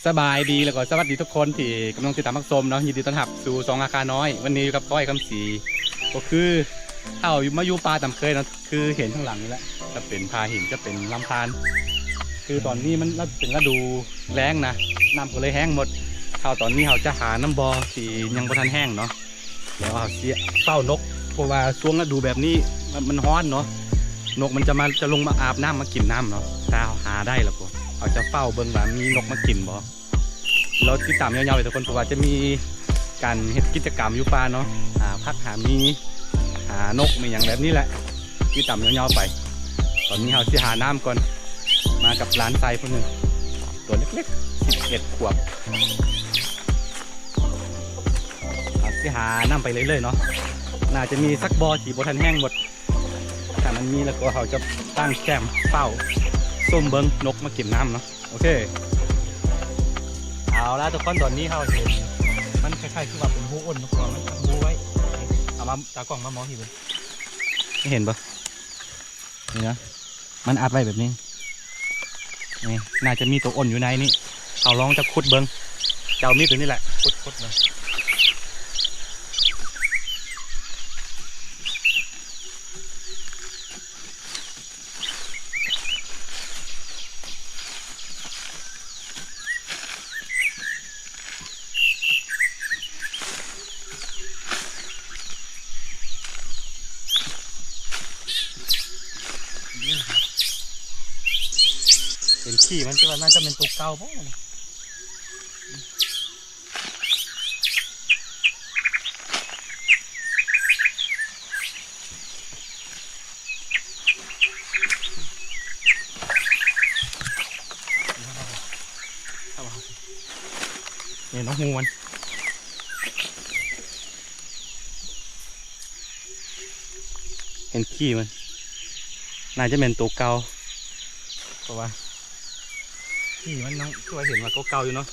ສະບາຍດີ ແລ້ວກໍສະຫວັດດີທຸກຄົນທີ່ກຳລັງຕິດຕາມຮັບຊົມເນາະ. ຍິນດີຕ້ອນຮັບສູ່ຊ່ອງລາຄານ້ອຍ. ວັນນີ້ຢູ່ກັບຂ້ອຍ ຄຳສີ ກໍຄືເຮົາມາຢູ່ປ່າຕາມເຄີຍເນາະ. ຄືເຫັນຂ້າງຫຼັງນີ້ແຫຼະ ຈະເປັນຜາຫີນ ຈະເປັນລຳທານ. ຄືຕອນນີ້ມັນເປັນລະດູແລ້ງນະ ນ້ຳກໍເລີຍແຫ້ງໝົດ. ເຮົາ ຕອນນີ້ເຮົາຈະຫານ້ຳບໍ່ທີ່ຍັງບໍ່ທັນແຫ້ງເນາະ ແລ້ວເຮົາຊິເຝົ້ານົກ ເພາະວ່າຊ່ວງລະດູແບບນີ້ມັນ ມັນຮ້ອນເນາະ ນົກມັນຈະມາ ຈະລົງມາອາບນ້ຳ ມາກິນນ້ຳເນາະ. ຖ້າເຮົາຫາໄດ້ແລ້ວກໍ ເຮົາຈະເຝົ້າເບິ່ງວ່າມີນົກມາກິນບໍ່. ລໍຕິດຕາມຍາວໆເລີຍທຸກຄົນ ເພາະວ່າຈະມີການເຮັດກິດຈະກຳຢູ່ປ່າເນາະ ຫາຜັກຫາໝີ່ ຫານົກ ມີຫຍັງແບບນີ້ແຫຼະ. ຕິດຕາມຍາວໆໄປ. ຕອນນີ້ເຮົາຊິຫານ້ຳກ່ອນ. ມາກັບຫຼານຊາຍຜູ້ໜຶ່ງ ຕົວເລັກໆ ສິບເອັດຂວບ. ເຮົາຊິຫານ້ຳໄປເລື້ອຍໆເນາະ. ໜ້າຈະມີສັກບໍ່ທີ່ບໍ່ທັນແຫ້ງໝົດ. ຖ້າມັນມີແລ້ວກໍເຮົາຈະຕັ້ງແຄມເຝົ້າ ຊຸ່ມເບິ່ງນົກມາກິນນ້ຳເນາະ. ໂອເຄ ເອົາລະທຸກຄົນ ຕອນນີ້ເຮົາເຫັນ ມັນຄ້າຍໆຄືວ່າເປັນຮູອົ່ນເນາະ ເພາະວ່າມັນອັດຮູໄວ້. ເອົາມາ ຕາກ້ອງມາມອງທີ່ເບິ່ງ ເຫັນບໍ່? ນີ້ນະ ມັນອັດໄວ້ແບບນີ້. ນີ້ ໜ້າຈະມີໂຕອົ່ນຢູ່ໃນນີ້. ເຮົາລອງຈະຂຸດເບິ່ງ. ຈະເອົາມີດຕົວນີ້ແຫຼະ ຂຸດ ຂຸດເບິ່ງ. ເຫັນຂີ້ມັນ ແຕ່ວ່າໜ້າຈະແມ່ນໂຕເກົ່າບໍ່ນີ້. ນີ້ເນາະ ຮູມັນ ເຫັນຂີ້ມັນ ໜ້າຈະແມ່ນໂຕເກົ່າ ເພາະວ່າ ຂີ້ມັນຍັງ ຄືວ່າເຫັນວ່າໂຕເກົ່າຢູ່ເນາະ.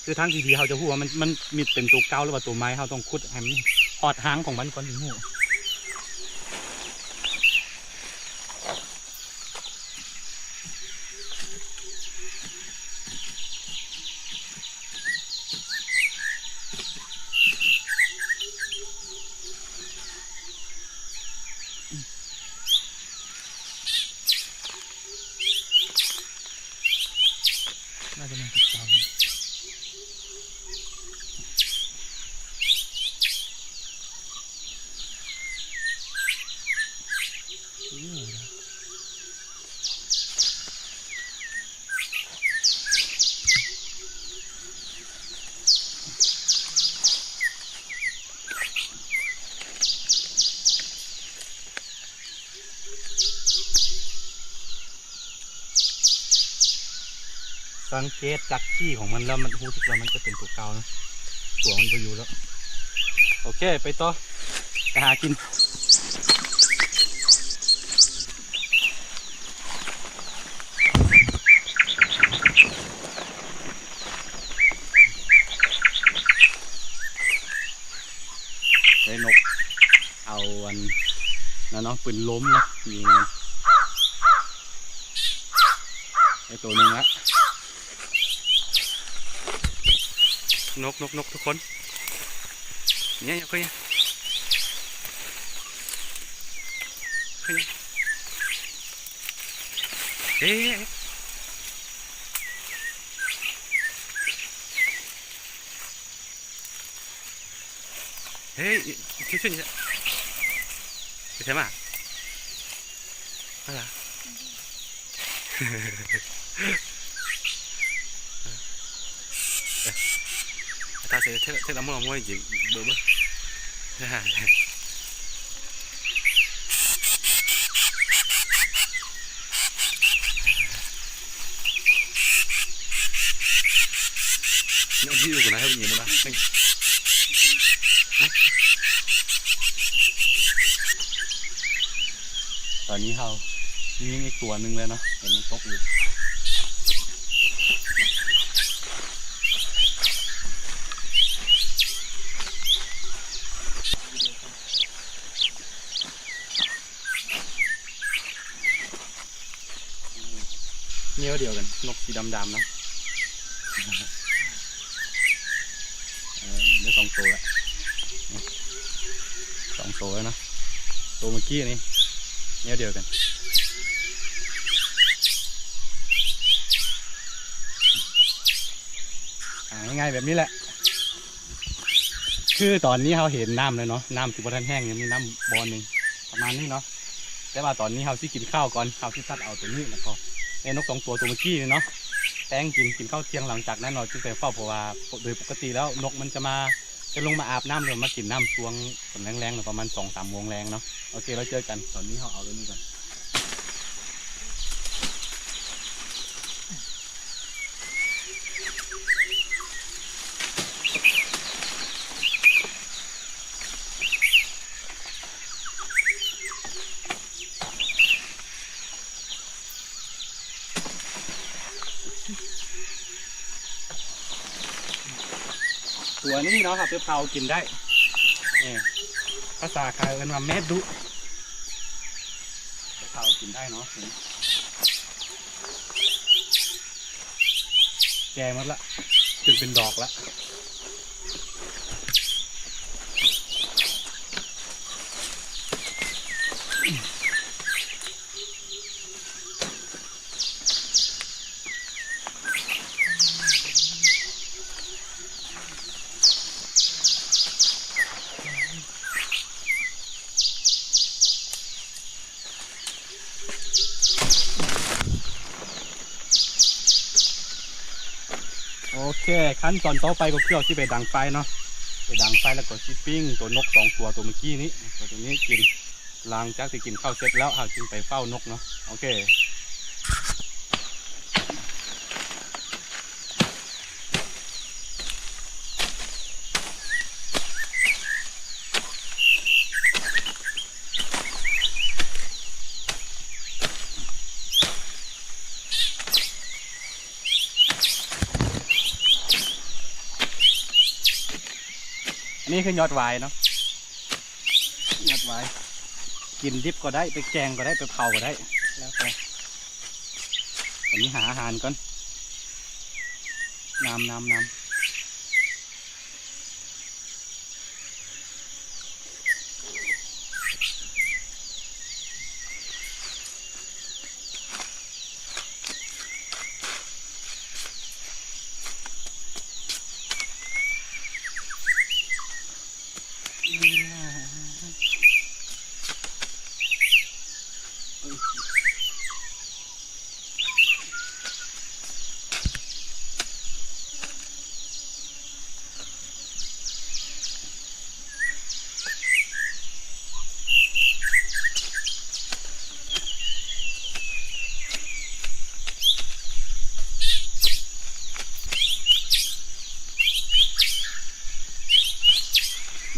ຄືທາງທີ່ດີເຮົາຈະຮູ້ວ່າມັນ ມັນມີເປັນໂຕເກົ່າ ຫຼືວ່າໂຕໃໝ່ ເຮົາຕ້ອງຂຸດໃຫ້ມັນຮອດຫາງຂອງມັນກ່ອນຈຶ່ງຮູ້. ໜ້າຈະແມ່ນຕິດຕາມ. ສັງເກດຈາກຂີ້ຂອງມັນແລ້ວ ມັນຮູ້ສຶກວ່າມັນຈະເປັນຕົວເກົ່ານະ ຕົວມັນບໍ່ຢູ່ແລ້ວ. ໂອເຄ ໄປຕໍ່ ໄປຫາກິນ. ໄດ້ນົກ ເອົາອັນນັ້ນເນາະ ປືນລົມເນາະ ຍິງມັນ ໄດ້ໂຕໜຶ່ງລະ. ນົກ ນົກ ນົກ ທຸກຄົນ ເນຍ ເນຍ ເນຍ ເນຍ. ເອີ ເຮີ້ຍ ຊິຂຶ້ນ ຊິຂຶ້ນ ໄປໃສມາ? ມາລະ ເອີ ຖ້າເສຍເທ ເທລະມົວ ມົວຈິເບິ່ງເບິ່ງ. ນີ້ ຢູ່ກັນນະ ເຮັດຫຍັງບໍ່ນະ? ຕອນນີ້ເຮົາຍິງອີກຕົວໜຶ່ງແລ້ວເນາະ ເຫັນມັນຕົກຢູ່. ແນວດຽວກັນ ນົກສີດຳໆເນາະ. ໄດ້ສອງໂຕແລ້ວ ນີ້ ສອງໂຕແລ້ວເນາະ ໂຕເມື່ອກີ້ນີ້ ແນວດຽວກັນ ຫາງ່າຍໆແບບນີ້ແຫຼະ. ຄືຕອນນີ້ເຮົາເຫັນນ້ຳແລ້ວເນາະ ນ້ຳທີ່ບໍ່ທັນແຫ້ງ ຍັງມີນ້ຳບ່ອນໜຶ່ງ ປະມານນີ້ເນາະ. ແຕ່ວ່າຕອນນີ້ເຮົາຊິກິນເຂົ້າກ່ອນ ເຮົາຊິຕັດເອົາໂຕນີ້ ແລ້ວກໍແມ່ນົກສອງຕົວ ໂຕເມື່ອກີ້ນີ້ເນາະ ແຕ່ງກິນ ກິນເຂົ້າທ່ຽງ. ຫຼັງຈາກນັ້ນເນາະ ຈຶ່ງໄປເຝົ້າ ເພາະວ່າໂດຍປົກກະຕິແລ້ວນົກມັນຈະມາ ຈະລົງມາອາບນ້ຳ ຫຼືມາກິນນ້ຳຊ່ວງຕອນແລງໆເນາະ ປະມານສອງສາມໂມງແລງເນາະ. ໂອເຄ ແລ້ວເຈີກັນ. ຕອນນີ້ເຮົາເອົາໂຕນີ້ກ່ອນ. ຕົວນີ້ເນາະ ເອົາໄປເຜົາກິນໄດ້ ເອີ ພາສາໄທເອີ້ນວ່າແມ່ດຸ ໄປເຜົາກິນໄດ້ເນາະ. ແກ່ໝົດລະ ຈົນເປັນດອກລະ. ໂອເຄ ຂັ້ນຕອນຕໍ່ໄປກໍຄືເຮົາຊິໄປດັງໄຟເນາະ ໄປດັງໄຟແລ້ວກໍຊິປີ້ງໂຕນົກສອງຕົວ ໂຕເມື່ອກີ້ນີ້ ໂຕນີ້ກິນ. ຫຼັງຈາກທີ່ກິນເຂົ້າເສັດແລ້ວ ເຮົາຈຶ່ງໄປເຝົ້ານົກເນາະ. ໂອເຄ. ອັນນີ້ຄືຍອດຫວາຍເນາະ ຍອດຫວາຍ ກິນດິບກໍໄດ້ ໄປແກງກໍໄດ້ ໄປເຜົາກໍໄດ້ ແລ້ວແຕ່. ອັນນີ້ຫາອາຫານກ່ອນ ນ້ຳ ນ້ຳ ນ້ຳ.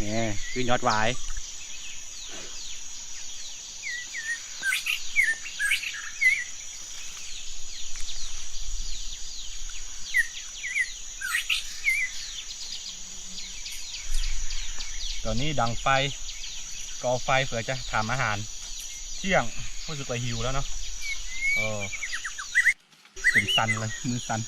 ນີ້ຄືຍອດຫວາຍ. ຕອນນີ້ດັງໄຟ ກໍ່ໄຟເພື່ອຈະຖາມອາຫານທ່ຽງ ຮູ້ສຶກວ່າຫິວແລ້ວເນາະ ເອີ. ເປັນສັ່ນເລີຍ ມືສັ່ນ.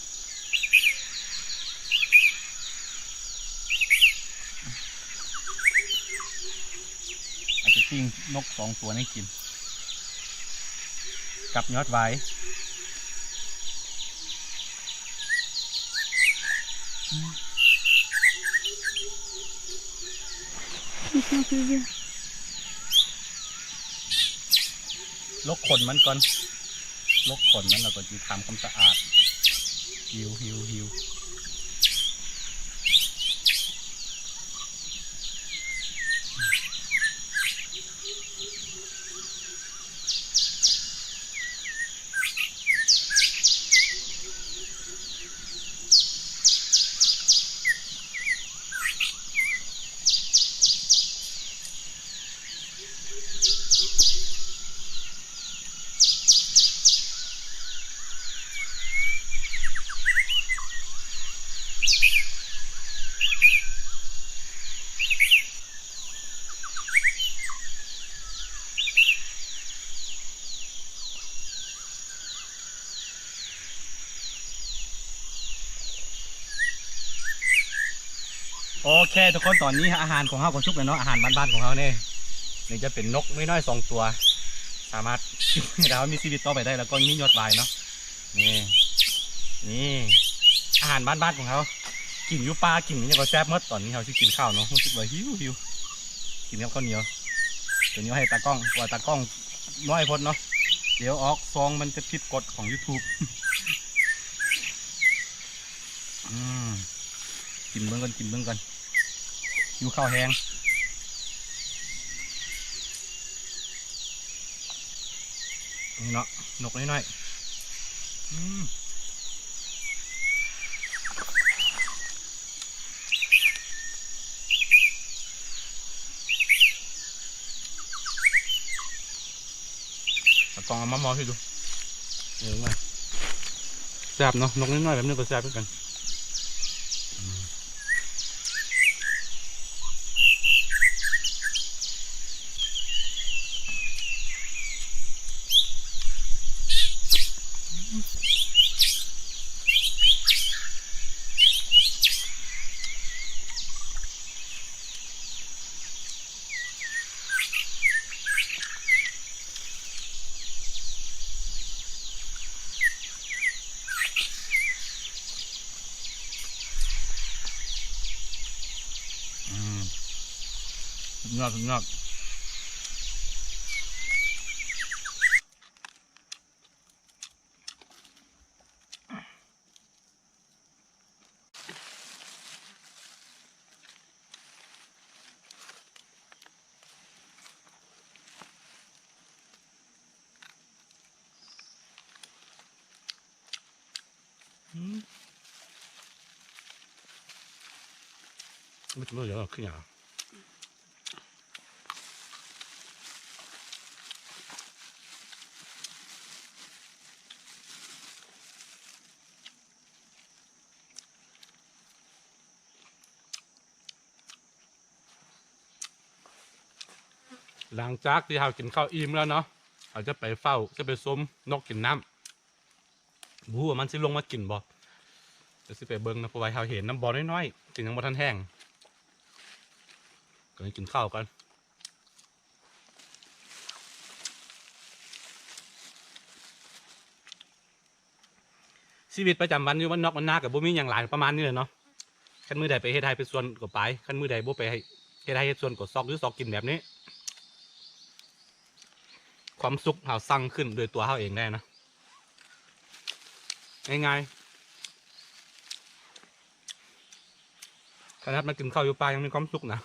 ອາດຈະປີ້ງນົກສອງຕົວນີ້ກິນ ກັບຍອດຫວາຍ. ລົກຂົນມັນກ່ອນ ລົກຂົນມັນ ແລ້ວກໍຊິທຳຄວາມສະອາດ. ຫິວ ຫິວ ຫິວ. ໂອເຄທຸກຄົນ ຕອນນີ້ອາຫານຂອງເຮົາກໍສຸກແລ້ວເນາະ ອາຫານບ້ານໆຂອງເຮົານີ້ ນີ້ຈະເປັນນົກນ້ອຍໆສອງຕົວ ສາມາດເຮັດໃຫ້ເຮົາມີຊີວິດຕໍ່ໄປໄດ້ ແລ້ວກໍມີຍອດວາຍເນາະ ນີ້ ນີ້ ອາຫານບ້ານໆຂອງເຮົາ ກິນຢູ່ປ່າ ກິນຫຍັງກໍແຊບໝົດ. ຕອນນີ້ເຮົາຊິກິນເຂົ້າເນາະ ຮູ້ສຶກວ່າຫິວໆ ກິນກັບເຂົ້າໜຽວ ຕົວນີ້ໃຫ້ຕາກ້ອງ ເພາະວ່າຕາກ້ອງນ້ອຍໂພດເນາະ ດຽວອອກຊ່ອງມັນຈະຜິດກົດຂອງຢູທູບ. ອືມ ກິນເບິ່ງກ່ອນ ກິນເບິ່ງກ່ອນ ຫິວເຂົ້າແຮງ ນີ້ເນາະ ນົກນ້ອຍໆ ອືມ. ເອົາກອງເອົາມາມອງໃຫ້ດູ ເອີ ມາ ແຊບເນາະ ນົກນ້ອຍໆແບບນີ້ກໍແຊບຄືກັນ. ອືມ ສຸດຍອດ ສຸດຍອດ. ອືມ ມັນ ມັນ ຄືຫຍັງ? ຫຼັງຈາກທີ່ເຮົາກິນເຂົ້າອີ່ມແລ້ວເນາະ ເຮົາຈະໄປເຝົ້າ ຈະໄປຊົມນົກກິນນ້ຳ ບໍ່ຮູ້ວ່າມັນຊິລົງມາກິນບໍ່ ດຽວຊິໄປເບິ່ງເນາະ ເພາະວ່າເຮົາເຫັນນ້ຳບໍ່ນ້ອຍໆ ກິນຍັງບໍ່ທັນແຫ້ງ ກໍກິນເຂົ້າກ່ອນ. ຊີວິດປະຈຳວັນຢູ່ບ້ານນອກບ້ານນາກໍບໍ່ມີຫຍັງຫຼາຍ ປະມານນີ້ແຫຼະເນາະ ຄັນມື້ໃດໄປເຮັດໄຮ່ເຮັດສວນກໍໄປ ຄັນມື້ໃດບໍ່ໄປເຮັດໄຮ່ເຮັດສວນກໍຊອກຢູ່ຊອກກິນແບບນີ້ ຄວາມສຸກເຮົາສ້າງຂຶ້ນໂດຍຕົວເຮົາເອງໄດ້ນະ ງ່າຍໆ ຂະໜາດມາກິນເຂົ້າຢູ່ປ່າຍັງມີຄວາມສຸກນະ.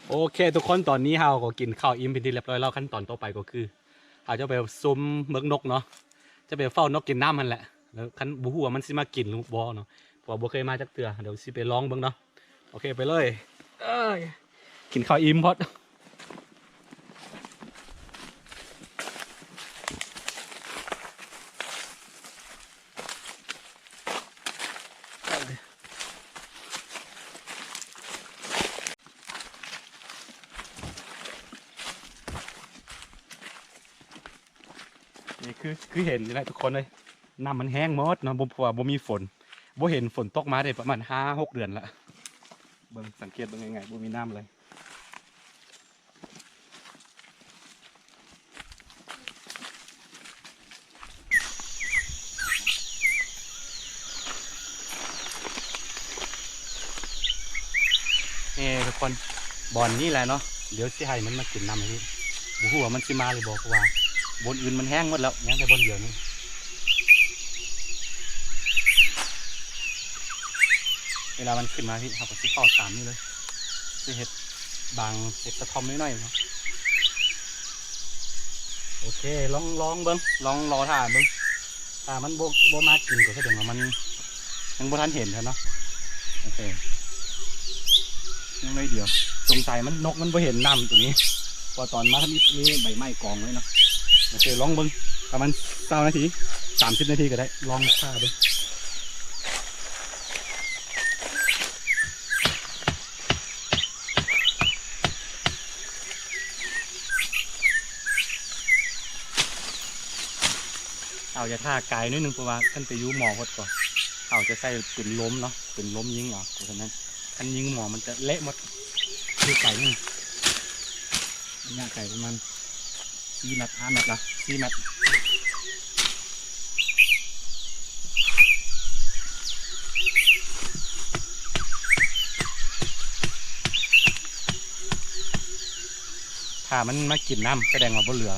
ໂອເຄທຸກຄົນ ຕອນນີ້ເຮົາກໍກິນເຂົ້າອີ່ມເປັນທີ່ລຽບຮ້ອຍແລ້ວ ຂັ້ນຕອນຕໍ່ໄປກໍຄື ເຮົາຈະໄປຊົມເບິ່ງນົກເນາະ ຈະໄປເຝົ້ານົກກິນນ້ຳຫັ້ນແຫຼະ ແລ້ວຄັນ ບໍ່ຮູ້ວ່າມັນຊິມາກິນຫຼືບໍ່ເນາະ ເພາະວ່າບໍ່ເຄີຍມາຈັກເທື່ອ ດຽວຊິໄປລອງເບິ່ງເນາະ ໂອເຄ ໄປເລີຍ ເອີຍ ກິນເຂົ້າອີ່ມໂພດ. ນີ້ຄື ຄືເຫັນນີ້ແຫຼະທຸກຄົນເອີຍ ນ້ຳມັນແຫ້ງໝົດເນາະ ບໍ່ ເພາະວ່າບໍ່ມີຝົນ ບໍ່ເຫັນຝົນຕົກມາໄດ້ປະມານຫ້າຫົກເດືອນລະ ເບິ່ງ ສັງເກດເບິ່ງງ່າຍໆ ບໍ່ມີນ້ຳເລີຍ. ບ່ອນ ບ່ອນນີ້ແຫຼະເນາະ ດຽວຊິໃຫ້ມັນມາກິນນ້ຳໃຫ້ພີ່. ບໍ່ຮູ້ວ່າມັນຊິມາຫຼືບໍ່ ເພາະວ່າບ່ອນອື່ນມັນແຫ້ງໝົດແລ້ວ ຍັງແຕ່ບ່ອນດຽວນີ້. ເວລາມັນຂຶ້ນມາພີ່ ເຮົາກໍຊິເຝົ້າຕາມນີ້ເລີຍ ຊິເຮັດບາງ ເຮັດກະທ່ອມໜ້ອຍໆເນາະ. ໂອເຄ ລອງ ລອງເບິ່ງ ລອງລໍຖ້າເບິ່ງ. ຖ້າມັນບໍ່ ບໍ່ມາກິນກໍສະແດງວ່າມັນຍັງບໍ່ທັນເຫັນເທື່ອເນາະ. ໂອເຄ ຍັງໜ້ອຍດຽວ ສົງໄສມັນ ນົກມັນບໍ່ເຫັນນ້ຳໂຕນີ້ ເພາະຕອນມາທຳອິດມີໃບໄມ້ກອງໄວ້ເນາະ. ໂອເຄ ລອງເບິ່ງ ປະມານຊາວນາທີ ສາມສິບນາທີກໍໄດ້ ລອງຖ້າເບິ່ງ. ເຮົາຈະຖ້າໄກໜ້ອຍໜຶ່ງ ເພາະວ່າຄັນໄປຢູ່ໝໍ່ເພິ່ນກໍ ເຮົາຈະໃຊ້ປືນລົມເນາະ ປືນລົມຍິງເອົາ. ເພາະສະນັ້ນຄັນຍິງໝໍ່ມັນຈະເລະໝົດ. ຢູ່ໄກໜຶ່ງ ໄລຍະໄກປະມານສີ່ແມັດ ຫ້າແມັດລະ ສີ່ແມັດ. ຖ້າມັນມາກິນນ້ຳ ສະແດງວ່າບໍ່ເຫຼືອ.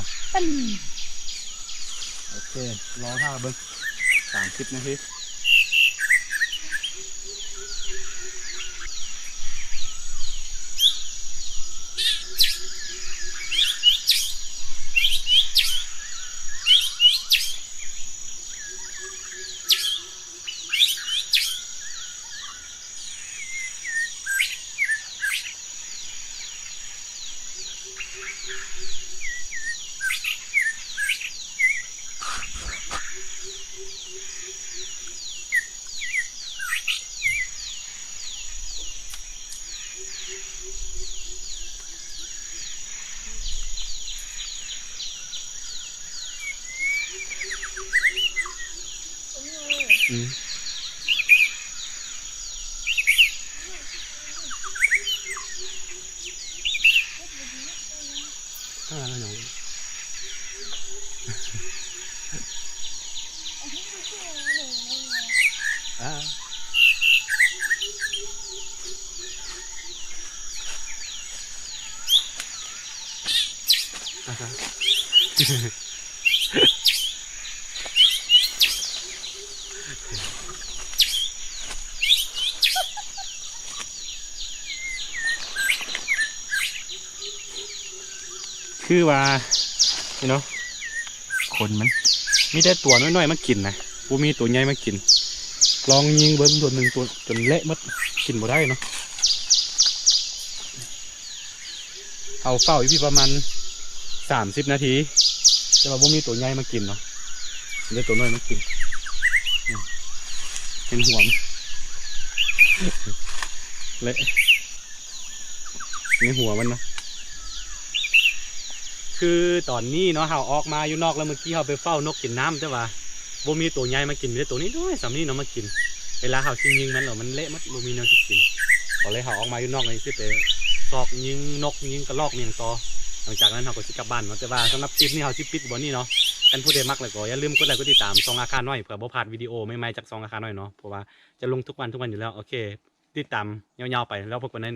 ໂອເຄ ລໍຖ້າເບິ່ງ ສາມສິບນາທີ. ອືມ ອ່າ ຄືວ່ານີ້ເນາະ ຂົນມັນມີແຕ່ຕົວນ້ອຍໆມາກິນນະ ບໍ່ມີຕົວໃຫຍ່ມາກິນ. ລອງຍິງເບິ່ງໂດນໜຶ່ງຕົວຈົນເລະໝົດ ກິນບໍ່ໄດ້ເນາະ. ເຮົາເຝົ້າຢູ່ພີ້ປະມານສາມສິບນາທີ ແຕ່ວ່າບໍ່ມີຕົວໃຫຍ່ມາກິນເນາະ ມີແຕ່ຕົວນ້ອຍມາກິນ. ອືມ ເຫັນຫົວມັນ ເລະ ໃນຫົວມັນເນາະ. ຄືຕອນນີ້ເນາະ ເຮົາອອກມາຢູ່ນອກແລ້ວ ມື້ກີ້ເຮົາໄປເຝົ້ານົກກິນນ້ຳ ແຕ່ວ່າບໍ່ມີໂຕໃຫຍ່ມາກິນ ມີແຕ່ໂຕນ້ອຍໆສ່ຳນີ້ເນາະມາກິນ. ເວລາເຮົາຊິຍິງມັນແລ້ວ ມັນເລະໝົດ ບໍ່ມີແນວຊິກິນ. ກໍເລີຍເຮົາອອກມາຢູ່ນອກນີ້ ຊິໄປຊອກຍິງນົກ ຍິງກະລອກ ອີ່ຫຍັງຕໍ່. ຫຼັງຈາກນັ້ນເຮົາກໍຊິກັບບ້ານເນາະ. ແຕ່ວ່າສຳລັບຄລິບນີ້ ເຮົາຊິປິດບ່ອນນີ້ເນາະ. ຄັນຜູ້ໃດມັກແລ້ວກໍຢ່າລືມກົດໄລກົດຕິດຕາມຊ່ອງອາຄານ້ອຍ ເພື່ອບໍ່ພາດວິດີໂອໃໝ່ໆຈາກຊ່ອງອາຄານ້ອຍເນາະ ເພາະວ່າຈະລົງທຸກວັນ ທຸກວັນຢູ່ແລ້ວ. ໂອເຄ ຕິດຕາມຍາວໆໄປ ແລ້ວພົບກັນໃນ